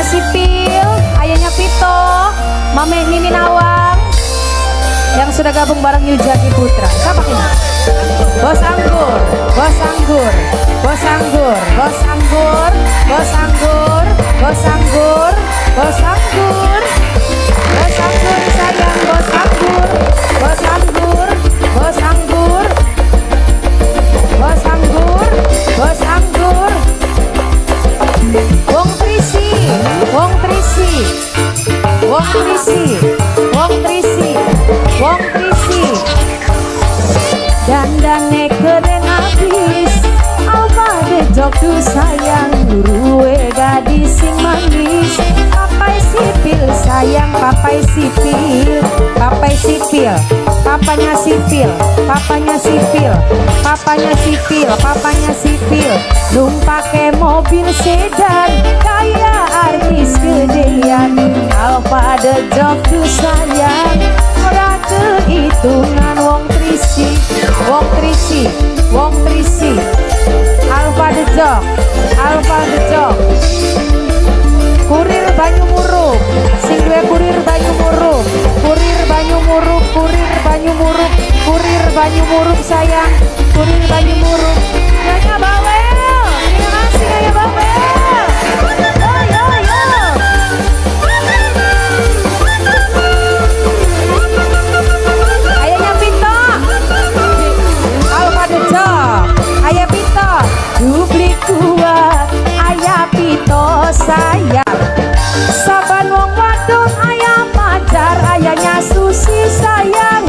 Sipil, ayahnya Pito, Mame Mimi Nawang yang sudah gabung bareng Yujaki Putra. Siapa ini? Bos Anggur, Bos Anggur, Bos Anggur, Bos Anggur, Bos Anggur, Bos Anggur, Bos Anggur, Bos Anggur sayang, Bos Anggur, Bos Anggur, Bos Anggur, Bos Anggur, Bos Anggur, Wong Trisi, Wong Trisi, Wong Trisi, Wong Trisi, Wong Trisi. Dandane keren abis, Alfa dejok tuh sayang, luruwe gadis sing manis. Papai sipil sayang, papai sipil, papai sipil, papanya sipil, papanya sipil, papanya sipil, papanya sipil. Numpake mobil sedan, kayak artis gedean. Alfa dejok tuh sayang, ora kehitungan. Wong Trisi, Wong Trisi, Wong Trisi, Alfa Dejok, Alfa Dejok, Kurir Banyu Murup, sing duwe Kurir Banyu Murup, Kurir Banyu Murup, Kurir Banyu Murup, Kurir Banyu Murup sayang, Kurir Banyu Murup. Nyonya Bawel, terima kasih Nyonya Bawel. Yo yo yo. Ayahnya Pito, Alfa Dejok, Ayah Pito, duplik kuat, Ayah Pito sayang. Saban wong wadon ayah pacar, ayahnya Susi sayang.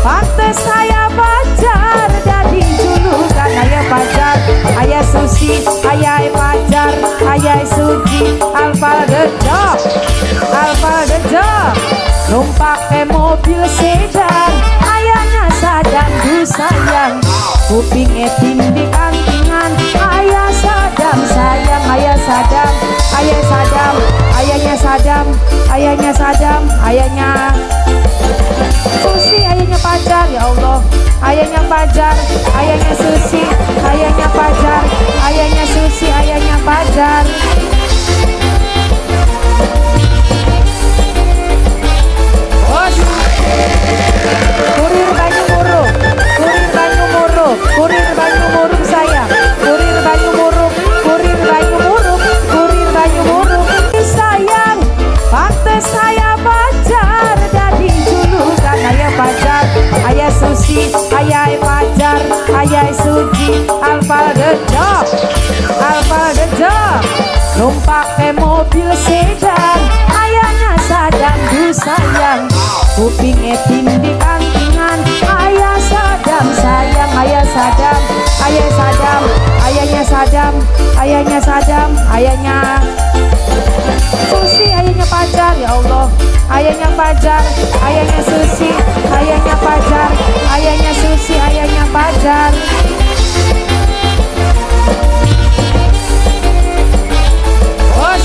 Pantes saya pacar dadi julukan ayah pacar, ayah Susi, ayah pacar, ayah Suci, Alfa Dejok, Alfa Dejok. Numpake mobil sedan, ayahnya Sadam du sayang. Kupinge tindik antingan, ayah Sadam sayang, ayah Sadam, ayah Sadam, ayahnya Sadam, ayahnya Sadam, ayahnya Susi, ayahnya Pajar, ya Allah, ayahnya Pajar, ayahnya Susi, ayahnya Pajar, ayahnya Susi, ayahnya Pajar. Bos, Kurir Banyu Murup, Kurir Banyu Murup, Kurir Banyu Murup sayang, Kurir Banyu Murup, Kurir Banyu Murup, Kurir Banyu Murup sayang. Pantes saya pacar dadi julukan ayah pacar, ayah Susi, ayah pacar, ayah Suci, Alfa Dejok, Alfa Dejok. Numpake mobil sedan, ayahnya Sadam du sayang. Kupinge tindik antingan, ayah Sadam sayang, ayah Sadam, ayah Sadam, ayahnya Sadam, ayahnya Sadam, ayahnya Susi, ayahnya Pajar, ya Allah, ayahnya Pajar, ayahnya Susi, ayahnya Pajar, ayahnya Susi, ayahnya Pajar. Bos,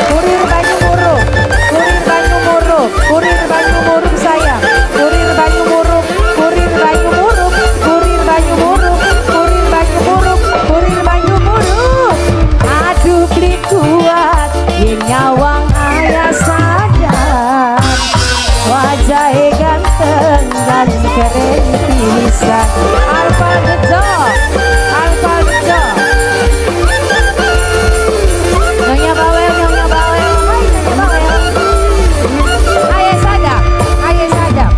Kurir Banyu Murup, Kurir Banyu Murup, Kurir Banyu Murup sayang, Kurir Banyu Murup, Kurir Banyu Murup, Kurir Banyu Murup, Kurir Banyu Murup, Kurir Banyu Murup. Aduh beli kuat, yen nyawang ayah Sadam, wajahnya ganteng dan keren pisan. Alfa Dejok, Alfa Dejok. Nyonya Bawel, Nyonya Bawel, hai Nyonya Bawel. Ayah Sadam, ayah Sadam,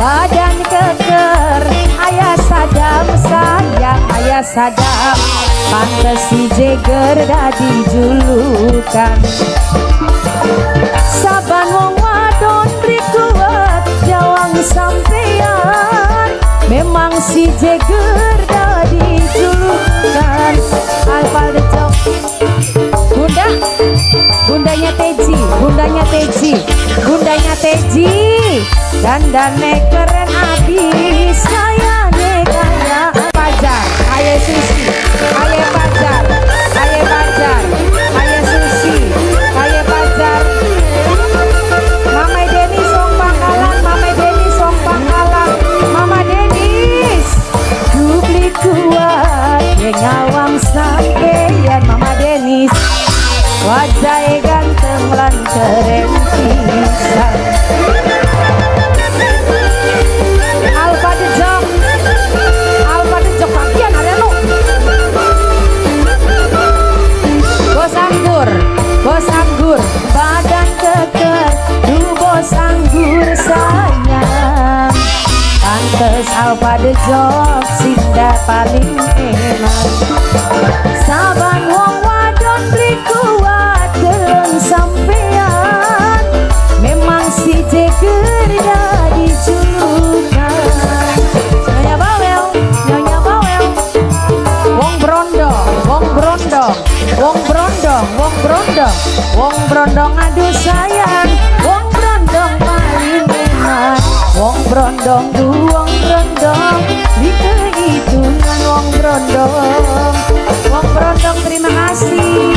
badan keker, ayah Sadam sayang, ayah Sadam. Pantes si Jeger dadi julukan. Saban wong wadon rikuat jawang sampean, memang si Jeger dadi julukan. Alfa Dejok, bunda, bundanya Teji, bundanya Teji, bundanya Teji. Dandane keren abis, kayane kaya pacar, ayah Susi, ayah pacar, ayah pacar, ayah Susi, ayah pacar. Mama Denis wong Pangkalan, Mama Denis wong Pangkalan, Mama Denis. Duplik kuat, ye ngawang sampeyan Mama Denis. Wajahnya ganteng lan keren pisan. Alfa Dejok, Alfa Dejok bagian ada nu. Bos anggur, bos anggur, badan keker, du bos anggur sayang. Pantes Alfa Dejok sinda paling enak. Saban wong wadon beli kuat deleng sampean. Memang si Jeger jadi julukan. Nyonya bawel, nyonya bawel. Wong brondong, wong brondong, wong brondong, wong brondong, wong brondong aduh sayang, wong brondong paling enak. Wong brondong du wong brondong, di kehitungan wong brondong. Wong brondong terima kasih.